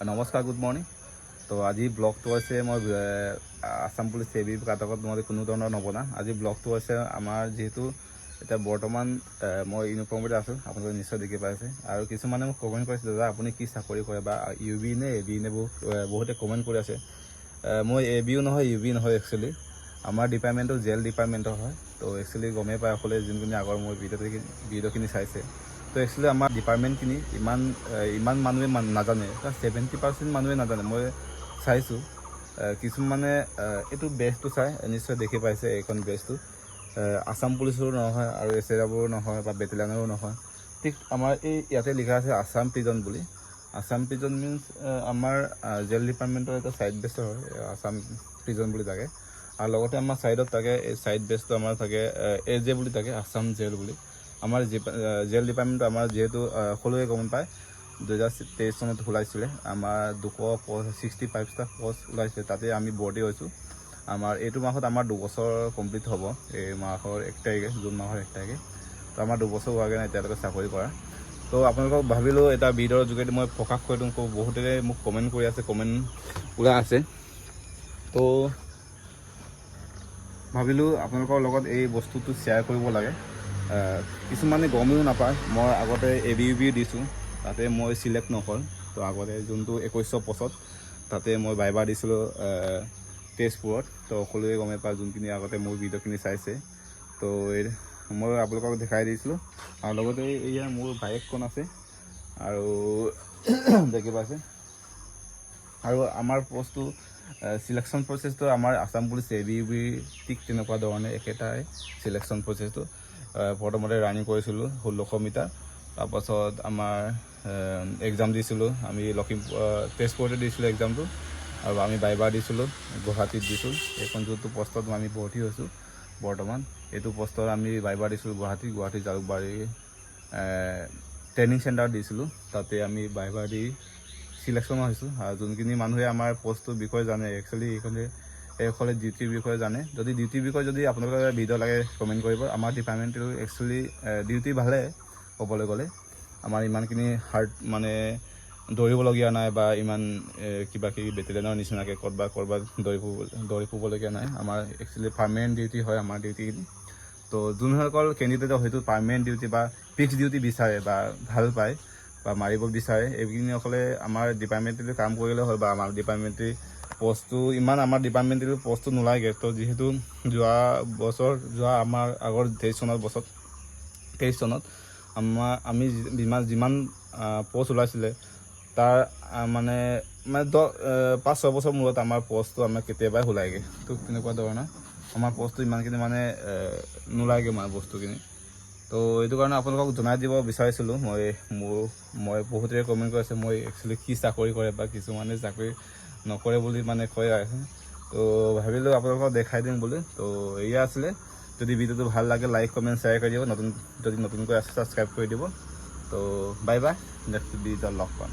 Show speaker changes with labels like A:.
A: নমস্কাৰ, good morning. তো আজি ব্লগটো হৈছে মই আছাম পুলিচ এ বি কাটঅফত মই কোনো ধৰণৰ নবনাওঁ। আজি ব্লগটো হৈছে আমাৰ যিহেতু এতিয়া বৰ্তমান মই ইউনিফৰ্মতে আছোঁ, আপোনালোকে নিশ্চয় দেখি পাইছে। আৰু কিছুমানে মোক কমেণ্ট কৰিছে, দাদা, আপুনি কি চাকৰি কৰে বা ইউ বি নে এ বি নে, বহুত বহুতে কমেণ্ট কৰি আছে। মই এ বিও নহয়, ইউ বি নহয়। একচুৱেলি আমাৰ ডিপাৰ্টমেণ্টটো জেল ডিপাৰ্টমেণ্টৰ হয়। তো একচুৱেলি গমেই পায় সকলোৱে, যোনখিনি আগৰ মোৰ ভিডিঅ'খিনি চাইছে। তো একচুৱেলি আমাৰ ডিপাৰ্টমেণ্টখিনি ইমান মানুহে নাজানে, 70% মানুহে নাজানে। মই চাইছোঁ, কিছুমানে এইটো বেজটো চাই নিশ্চয় দেখি পাইছে। এইখন বেজটো আছাম পুলিচৰো নহয় আৰু এছ এ ডাব্লিউৰো নহয় বা বেটেলিয়নৰো নহয়। ঠিক আমাৰ এই ইয়াতে লিখা আছে আছাম প্ৰিজন বুলি। আছাম প্ৰিজন মিনছ আমাৰ জেল ডিপাৰ্টমেণ্টৰ এটা ছাইড বেচৰ হয়, আছাম প্ৰিজন বুলি থাকে। আৰু লগতে আমাৰ ছাইডত থাকে, এই ছাইড বেচটো আমাৰ থাকে এ জে বুলি থাকে, আছাম জেল বুলি। আমাৰ জেল ডিপাৰ্টমেণ্টটো আমাৰ যিহেতু সকলোৱে গম পায়, 2023 চনত ওলাইছিলে। আমাৰ 265টা পষ্ট ওলাইছিলে, তাতে আমি ভৰ্তি হৈছোঁ। আমাৰ এইটো মাহত আমাৰ 2 বছৰ কমপ্লিট হ'ব, এই মাহৰ 1 তাৰিখে, জুন মাহৰ 1 তাৰিখে। তো আমাৰ 2 বছৰ হোৱাগৈ নাই এতিয়ালৈকে চাকৰি কৰা। তো আপোনালোকক ভাবিলোঁ এটা ভিডিঅ'ৰ যোগেদি মই প্ৰকাশ কৰি দিওঁ। বহুতে মোক কমেণ্ট কৰি আছে, কমেণ্ট ওলাই আছে। তো ভাবিলোঁ আপোনালোকৰ লগত এই বস্তুটো শ্বেয়াৰ কৰিব লাগে। কিছুমানে গমেও নাপায়। মই আগতে এ বি ইউ বি দিছোঁ, তাতে মই চিলেক্ট নহ'ল। তো আগতে যোনটো 2100 পষ্টত, তাতে মই ভাইভা দিছিলোঁ তেজপুৰত। তো সকলোৱে গমেই পায়, যোনখিনি আগতে মোৰ ভিডিঅ'খিনি চাইছে। তো এই মই আপোনালোকক দেখাই দিছিলোঁ। আৰু লগতে এয়া মোৰ বাইকখন আছে আৰু দেখি পাইছে। আৰু আমাৰ পষ্টটো চিলেকশ্যন প্ৰচেছটো আমাৰ Assam police A B U B ঠিক তেনেকুৱা ধৰণে একেটাই চিলেকশ্যন প্ৰচেছটো। প্ৰথমতে ৰানিং কৰিছিলোঁ 1600 মিটাৰ, তাৰপাছত আমাৰ এক্সাম দিছিলোঁ আমি লখিমপুৰ, তেজপুৰতে দিছিলোঁ এক্সামটো। আৰু আমি ভাইভা দিছিলোঁ, গুৱাহাটীত দিছোঁ। এইখন যোনটো পষ্টত আমি ভৰ্তি হৈছোঁ বৰ্তমান, এইটো পষ্টত আমি ভাইভা দিছিলোঁ গুৱাহাটী গুৱাহাটী জালুকবাৰী ট্ৰেইনিং চেণ্টাৰত দিছিলোঁ। তাতে আমি ভাইভা দি চিলেকশ্যনো হৈছোঁ। আৰু যোনখিনি মানুহে আমাৰ পষ্টটোৰ বিষয়ে জানে, একচুৱেলি এইখনে এইসকলে ডিউটিৰ বিষয়ে জানে। যদি ডিউটিৰ বিষয়ে যদি আপোনালোকে ভিডিঅ' লাগে, কমেণ্ট কৰিব। আমাৰ ডিপাৰ্টমেণ্টটো একচুৱেলি ডিউটি ভালে ক'বলৈ গ'লে। আমাৰ ইমানখিনি হাৰ্ড মানে দৌৰিবলগীয়া নাই বা ইমান কিবা কিবি বেটেলিয়নৰ নিচিনাকৈ ক'ৰবাত ক'ৰবাত দৌৰি ফুৰিবলগীয়া নাই। আমাৰ একচুৱেলি পাৰ্মানেণ্ট ডিউটি হয় আমাৰ ডিউটিখিনি। তো যোনসকল কেণ্ডিডেটে হয়তো পাৰ্মানেণ্ট ডিউটি বা ফিক্স ডিউটি বিচাৰে বা ভাল পায় বা মাৰিব বিচাৰে, এইখিনিসকলে আমাৰ ডিপাৰ্টমেণ্টটো কাম কৰিলে হয় বা আমাৰ ডিপাৰ্টমেণ্টে পষ্টটো ইমান আমাৰ ডিপাৰ্টমেণ্টটো পষ্টটো নোলায়গৈ। তো যিহেতু যোৱা বছৰ, যোৱা আমাৰ আগৰ 23 চনত বছৰত, 23 চনত আমাৰ আমি যিমান যিমান পষ্ট ওলাইছিলে, তাৰ মানে মানে 10, 5-6 বছৰ মূৰত আমাৰ পষ্টটো আমাৰ কেতিয়াবাই ওলায়গৈ। তো তেনেকুৱা ধৰণৰ আমাৰ পষ্টটো ইমানখিনি মানে নোলায়গৈ মানে বস্তুখিনি। তো এইটো কাৰণে আপোনালোকক জনাই দিব বিচাৰিছিলোঁ। মই বহুতেৰে কমেণ্ট কৰি আছে, মই একচুৱেলি কি চাকৰি কৰে বা কিছুমানে চাকৰি নকৰে বুলি মানে কৈ আছে। তো ভাবিলোঁ আপোনালোকক দেখাই দিম বুলি। তো এয়া আছিলে। যদি ভিডিঅ'টো ভাল লাগে, লাইক, কমেণ্ট, শ্বেয়াৰ কৰি দিব। নতুন যদি নতুনকৈ আছে, ছাবস্ক্ৰাইব কৰি দিব। তো বাই বাই, নেক্সট ভিডিঅ'ত লগ পাম।